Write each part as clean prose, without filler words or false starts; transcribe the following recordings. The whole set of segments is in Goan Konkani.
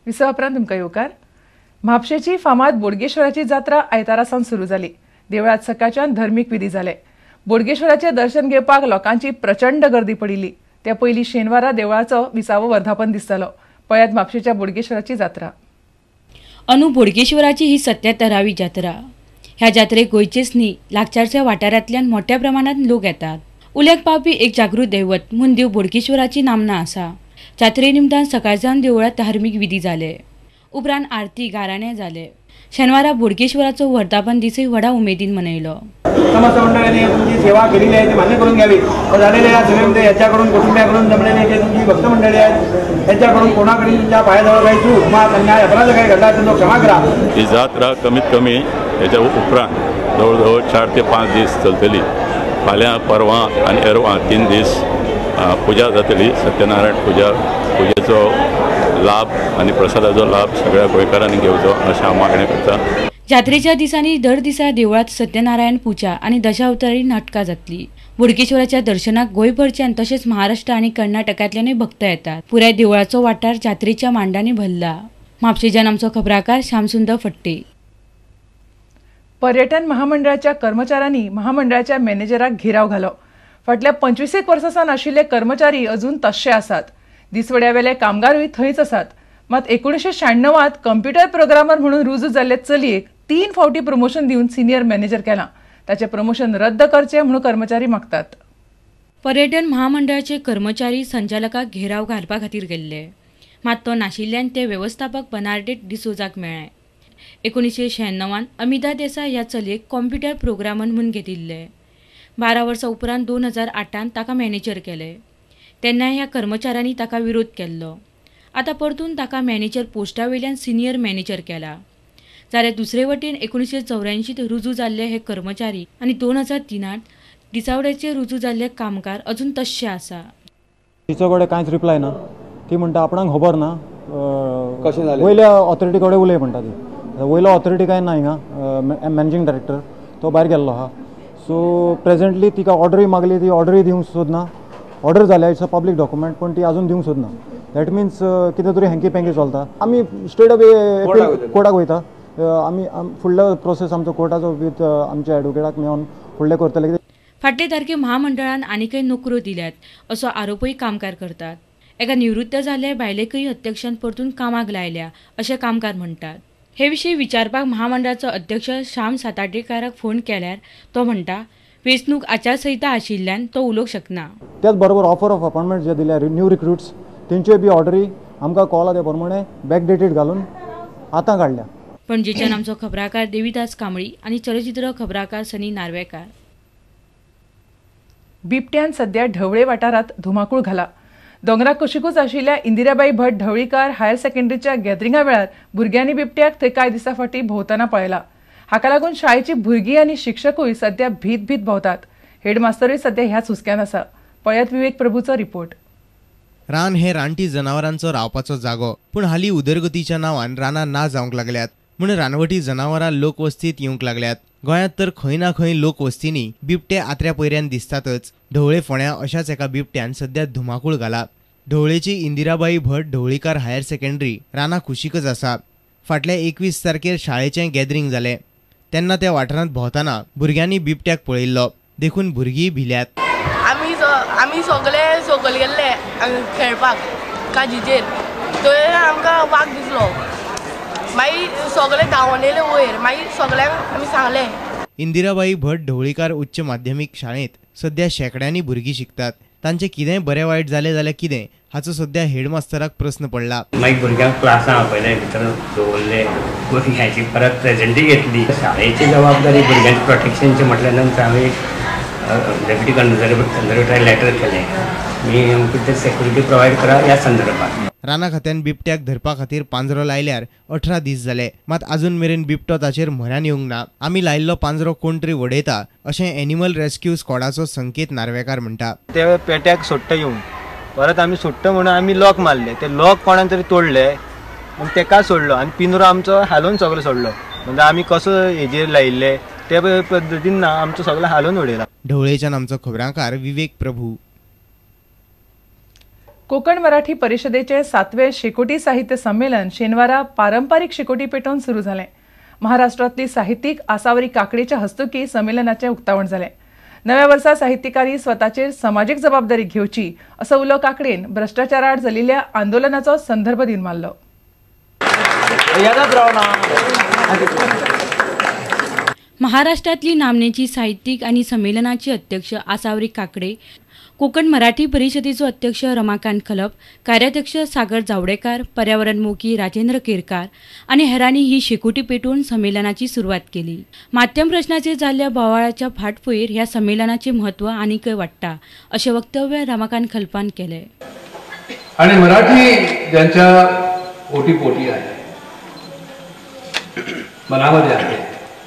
विसवा उपरांत तुमकां येवकार. म्हापशेची फामाद बोडगेश्वराची जात्रा आयतारा सावन सुरू जाली. देवळांत सकाळच्यान धर्मीक विधी जाले. बोडगेश्वराचें दर्शन घेवपाक लोकांची प्रचंड गर्दी पडिल्ली. त्या पयलीं शेनवारा देवळाचो विसावो वर्धापन दीस जालो. पळयात म्हापशेच्या बोडगेश्वराची जात्रा. अनु बोडगेश्वराची ही 77वी जात्रा. ह्या जात्रेक गोंयचेच न्ही लागसारच्या वाठारांतल्यान मोठ्या प्रमाणात लोक येतात. उल्याक पावपी एक जागृत दैवत म्हूण देव बोडगेश्वराची नामना आसा. जात्रे निमतान सकाळच्यान देवळांत धार्मीक विधी जाले. उपरांत आरती गाराणे जाले. शेनवारा बोडगेश्वराचो वर्धापन दिसूय व्हडा उमेदीन मनयलो. समस्त मंडळांनी तुमची सेवा केलेली आहे ती मान्य करून घ्यावी व झालेल्या या सेवेमध्ये याच्याकडून कुटुंबियाकडून जमलेले जे तुमची भक्त मंडळी आहेत त्यांच्याकडून कोणाकडे तुमच्या पायाजवळ काही चूक मात अन्याय अपराध काही घडला असेल तो क्षमा करा. ही जात्रा कमीत कमी हेच्या उपरांत जवळ जवळ 4 ते 5 दीस चलतली. फाल्यां परवां आनी एरवां 3 दीस पुजा जातली. सत्यनारायण पुजा, पुजेचो लाभ आनी प्रसादाचो लाभ सगळ्या गोंयकारांनी घेवचो अशें हांव मागणें करता. जात्रेच्या दिसांनी दर दिसा देवळांत सत्यनारायण पुजा आनी दशावतारी नाटकां जातली. बोडगेश्वराच्या दर्शनाक गोंयभरच्यान तशेंच महाराष्ट्र आनी कर्नाटकांतल्यानूय भक्त येतात. पुराय देवळाचो वाठार जात्रेच्या मांडांनी भरला. म्हापशेच्यान आमचो खबराकार श्यामसुंदर फट्टे. पर्यटन महामंडळाच्या कर्मचाऱ्यांनी महामंडळाच्या मॅनेजराक घेराव घालो. फाटल्या 25 वर्सां सावन आशिल्ले कर्मचारी अजून तशे आसात. दिसवड्यावेले कामगारूय थंयच आसात. मात 1996 कंप्युटर प्रोग्रामर म्हणून रुजू जाल्ले चलयेक 3 फावटी प्रमोशन दिवन सिनियर मॅनेजर केलां. ताचें प्रमोशन रद्द करचें म्हणून कर्मचारी मागतात. पर्यटन महामंडळाचे कर्मचारी संचालकाक घेराव घालपा खातीर गेल्ले. मात तो नाशिल्ल्यान ते वेवस्थापक बनार्डेट डिसोजाक मेळ्ळे. 1996 अमिता देसाय ह्या चलयेक कॉम्प्युटर प्रोग्रामर म्हूण घेतिल्ले. 12 वर्सां उपरांत 2008 ताका मॅनेजर केले. तेन्ना ह्या कर्मचाऱ्यांनी ताका विरोध केल्लो. आतां परतून ताका मॅनेजर पोस्टा वयल्यान सिनियर मॅनेजर केला. जाल्यार दुसरे वटेन 1984 रुजू जाल्ले हे कर्मचारी आनी 2003 दिसावड्याचे रुजू जाल्ले कामगार अजून तश्शे आसा. तिचो कडेन कांयच रिप्लाय ना. ती म्हणटा आपणाक खबर ना, वयल्या ऑथॉरिटी कडेन उलय म्हणटा ती. वयलो ऑथॉरिटी कांय ना हिंगा, मॅनेजींग डायरेक्टर तो भायर गेल्लो आहा. सो प्रेजेंटली तिका ऑर्डरूय मागली, ती ऑर्डरूय दिवंक सोदना. ऑर्डर जाल्या, it's a public document, पण ती अजून दिवंक सोदना. That means कितें तरी हँकी पँकी चलता. आमी स्ट्रेट अवे कोर्टाक वयता. आमी फुडलो प्रोसेस आमचो कोर्टाचो विथ आमच्या एडवोकेटाक मेळोन फुडलें करतले. फाटले तारखे महामंडळान आनीकय नोकऱ्यो दिल्यात असो आरोपय कामगार करतात. एका निवृत्त जाल्ल्या बायलेकय अध्यक्षान परतून कामाक लायल्या अशें कामगार म्हणटात. हे विशीं विचारपाक महामंडळाचो अध्यक्ष श्याम सातार्डेकाराक फोन केल्यार तो म्हणटा वेंचणूक आचारसंहिता आशिल्ल्यान तो उलोवंक शकना. त्याच बरोबर ऑफर ऑफ अपॉइंटमेंट जे दिल्या न्यू रिक्रुट्स तेंच्यो बी ऑर्डरी आमकां कॉल त्या प्रमाणे बॅकडेटेड घालून आतां काडल्या. पणजेच्यान आमचो खबराकार देवीदास कांबळी आनी चलचित्र खबराकार सनी नार्वेकार. बिबट्यान सध्या ढवळे वाठारांत धुमाकूळ घाला. दोंगरा कुशीकूच आशिल्ल्या इंदिराबाई भट ढवळीकार हायर सेकंडरीच्या गॅदरिंगा वेळार भुरग्यांनी बिबट्याक थंय कांय दिसां फाटीं भोंवतना पळयला. हाका लागून शाळेची भुरगीं आनी शिक्षकूय सध्या भीत भीत भोंवतात. हेडमास्टरूय सध्या ह्याच हुस्क्यान आसा. पळयात विवेक प्रभूचो रिपोर्ट. रान हे रानटी जनावरांचो रावपाचो जागो, पूण हालीं उदरगतीच्या नांवान रानां ना जावंक लागल्यात म्हूण रानवटी जनावरां लोकवस्तींत येवंक लागल्यात. गोंयांत तर खंय ना खंय लोकवस्तींनी बिबटे आत्र्या पयऱ्यान दिसतातच. ढवळे फोण्या अशाच एका बिबट्यान सध्या धुमाकूळ घाला. ढवळेची इंदिराबाई भट ढवळीकार हायर सेकंडरी रानां कुशीकच आसा. फाटल्या 21 तारखेर शाळेचें गॅदरींग जालें तेन्ना त्या वाठारांत भोंवतना भुरग्यांनी बिबट्याक पळयिल्लो, देखून भुरगीं भिल्यात. आमी सगळे सकयल गेल्ले खेळपाक काजीचेर, थंय आमकां वाग दिसलो. मागीर सगळे धांवन येयले वयर, मागीर सगळ्यांक आमी सांगलें. इंदिराबाई भट ढवळीकार उच्च माध्यमीक शाळेंत सध्या शेंकड्यांनी भुरगीं शिकतात. तांचें कितेंय बरें वायट जालें जाल्यार कितें हाचो सध्या हेडमास्तराक प्रस्न पडला. मागीर भुरग्यांक क्लासां आपयले, भितर दवरले, भुरग्यांची परत प्रेजेंटी घेतली. शाळेची जबाबदारी भुरग्यांच्या प्रोटेक्शनची म्हटल्या नंतर हांवें एक डेप्युटी कन्झर्वेटराक लेटर केलें, मी आमकां ते सेक्युरिटी प्रोवायड करा ह्या संदर्भात. राना खात्यान बिबट्याक धरपा खातीर पांजरो लायल्यार 18 दीस जाले, मात अजून मेरेन बिबटो ताचेर म्हऱ्यान येवंक ना. आमी लायिल्लो पांजरो कोण तरी वडयता अशें एनिमल रेस्क्यू स्क्वॉडाचो संकेत नार्वेकार म्हणटा. ते पेट्याक सोडटा येवन परत आमी सोडटा म्हणून आमी लॉक मारले, ते लॉक कोणान तरी तोडले, मग तेका सोडलो आनी पिंजरो आमचो हालोवन सगळो सोडलो. म्हणजे आमी कसो हेजेर लायिल्ले ते पद्दतीन ना आमचो सगळो हालोवन उडयला. ढवळेच्यान आमचो खबरांकार विवेक प्रभू. कोकण मराठी परिषदेचे 7वें शेकोटी साहित्य संमेलन शेनवारा पारंपरिक शेकोटी पेटोवन सुरू जालें। महाराष्ट्रांतली साहित्यिक आसावरी काकडेच्या हस्तुकी संमेलनाचें उक्तावण जालें। नव्या वर्सा साहित्यकांनी स्वताचेर समाजीक जबाबदारी घेवची असो उलो काकडेन भ्रष्टाचाराआड जाल्ल्या आंदोलनाचो संदर्भ दिवन मारलो। महाराष्ट्रातली नामनेची साहित्यिक आणि संमेलनाची अध्यक्ष आसावरी काकडे, कोकण मराठी परिषदेचो अध्यक्ष रमाकांत खलप, कार्याध्यक्ष सागर जावडेकर, पर्यावरणमोगी राजेंद्र केरकार आणि हेरांनी ही शेकोटी पेटोवन संमेलनाची सुरवात केली। माध्यम प्रश्नाचेर जाल्ल्या बोवाळाच्या फाटभुंयेर ह्या संमेलनाचे म्हत्व आनीकय वाडटा अशें वक्तव्य रमाकांत खलपान केलें। आणि मराठी ज्यांच्या ओटीपोटी आहे, मनामध्ये आहे,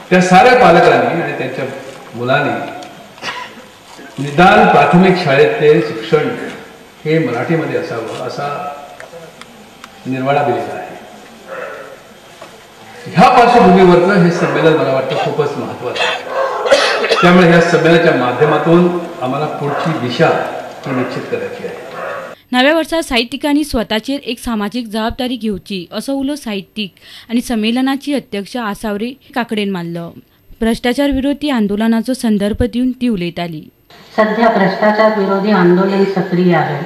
त्या साऱ्या पालकांनी आणि त्यांच्या मुलांनी निदान प्राथमिक शाळेतले शिक्षण हे मराठीमध्ये असावं असा निर्वाळा दिलेला आहे। ह्या पार्श्वभूमीवरचं हे संमेलन मला वाटतं खूपच महत्त्वाचं आहे। त्यामुळे ह्या संमेलनाच्या माध्यमातून आम्हाला पुढची दिशा ही निश्चित करायची आहे। नव्या वर्सा साहित्यिकांनी स्वताचेर एक सामाजीक जबाबदारी घेवची असो उलो साहित्यिक आनी संमेलनाची अध्यक्ष आसावरी काकडेन मारलो। भ्रष्टाचार विरोधी आंदोलनाचो संदर्भ दिवन ती उलयताली। सध्या भ्रष्टाचार विरोधी आंदोलन सक्रिय आहे।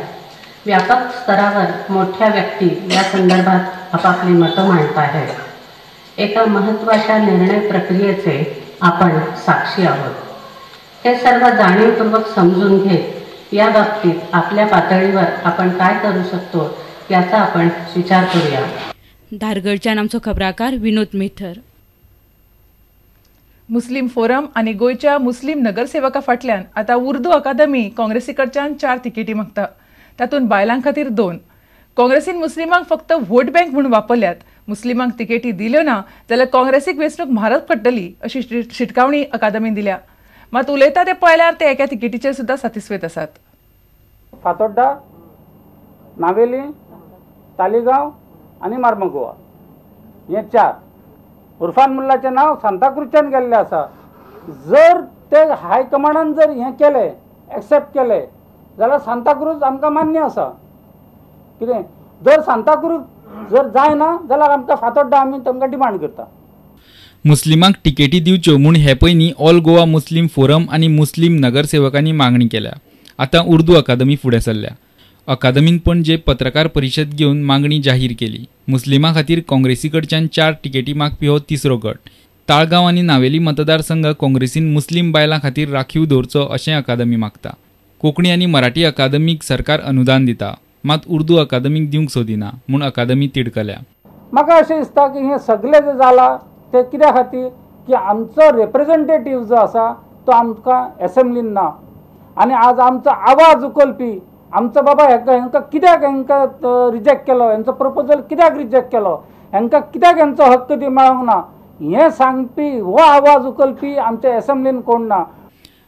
व्यापक स्तरावर मोठ्या व्यक्ती या संदर्भात आपापली मतं मांडत आहेत। एका महत्त्वाच्या निर्णय प्रक्रियेचे आपण साक्षी आहोत। हे सर्व जाणीवपूर्वक समजून घेत या बाबतीत आपल्या पातळीवर आपण काय करू शकतो याचा आपण विचार करूया। धारगळच्यान आमचो खबराकार विनोद मेथर। मुस्लिम फोरम आणि गोंयच्या मुस्लिम नगरसेवका फाटल्यान आतां उर्दू अकादमी काँग्रेसी कडच्यान 4 तिकेटी मागता, तातूंत बायलां खातीर 2। काँग्रेसीन मुस्लिमांक फक्त वोट बँक म्हणून वापरल्यात। मुस्लिमांक तिकेटी दिल्यो ना जाल्यार काँग्रेसीक वेंचणूक म्हारग पडटली अशी शिटकावणी अकादमीन दिल्या। मात उलयता ते पळयल्यार ते एका तिकेटीचेर सुद्दां सातिस्फेत आसात। फातोड्डा, नावेली, तालिगांव आनी मार्मगोवा हे 4। उर्फान मुल्लाचें नांव सांताक्रूजच्यान गेल्लें आसा। जर ते हायकमांडान जर हें केलें, एक्सेप्ट केलें जाल्यार सांताक्रूज आमकां मान्य आसा। कितें जर सांताक्रूज जर जायना जाल्यार आमकां फातोड्डा आमी तांकां डिमांड करता। मुस्लिमांक तिकेटी दिवच्यो म्हूण हे पयलीं ऑल गोवा मुस्लिम फोरम आनी मुस्लिम नगरसेवकांनी मागणी केल्या। आतां उर्दू अकादमी फुडें सरल्या। अकादमीन पणजे पत्रकार परिशद घेवन मागणी जाहीर केली। मुस्लिमां खातीर काँग्रेसी कडच्यान 4 तिकेटी मागपी हो तिसरो गट। ताळगांव आनी नावेली मतदारसंघ काँग्रेसीन मुस्लिम बायलां खातीर राखीव दवरचो अशें अकादमी मागता। कोंकणी आनी मराठी अकादमीक सरकार अनुदान दिता, मात उर्दू अकादमीक दिवंक सोदिना म्हूण अकादमी तिडकल्या। म्हाका अशें दिसता की हें सगळें जें जालां तें कित्या खातीर की आमचो रिप्रेझेंटेटीव जो आसा तो आमकां एसेंब्लीन ना आनी आज आमचो आवाज उखलपी आमचो बाबा हेंकां कित्याक हेंकां रिजेक्ट केलो, हेंचो प्रपोजल कित्याक रिजेक्ट केलो, हेंकां कित्याक हेंचो हक्क दी मेळोंक ना हें सांगपी हो आवाज उखलपी आमच्या एसेंब्लीन कोण ना।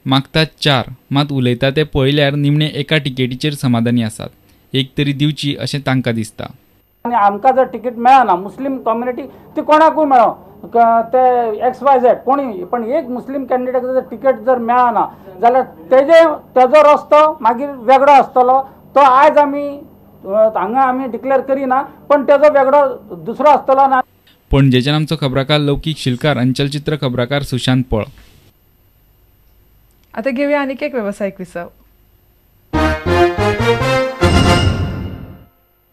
मागतात 4, मात उलयता ते पळयल्यार निमणे एका तिकेटीचेर समाधानी आसात। एक तरी दिवची अशें तांकां दिसता। आनी आमकां जर तिकेट मेळना मुस्लीम कम्युनिटी ती कोणाकूय मेळो ते एक्स वाय झेड कोणी पण एक मुस्लीम कॅन्डिडेट जर तिकेट जर मेळना जाल्यार तेजे तेजो रस्तो मागीर वेगळो आसतलो। तो आयज आमी हांगा आमी डिक्लेअर करिना पण तेजो वेगळो दुसरो आसतलो ना। पणजेच्यान आमचो खबराकार लौकीक शिलकार आनी चलचित्र खबराकार सुशांत पळ। आतां घेवया आनीक एक वेवसायीक विसव।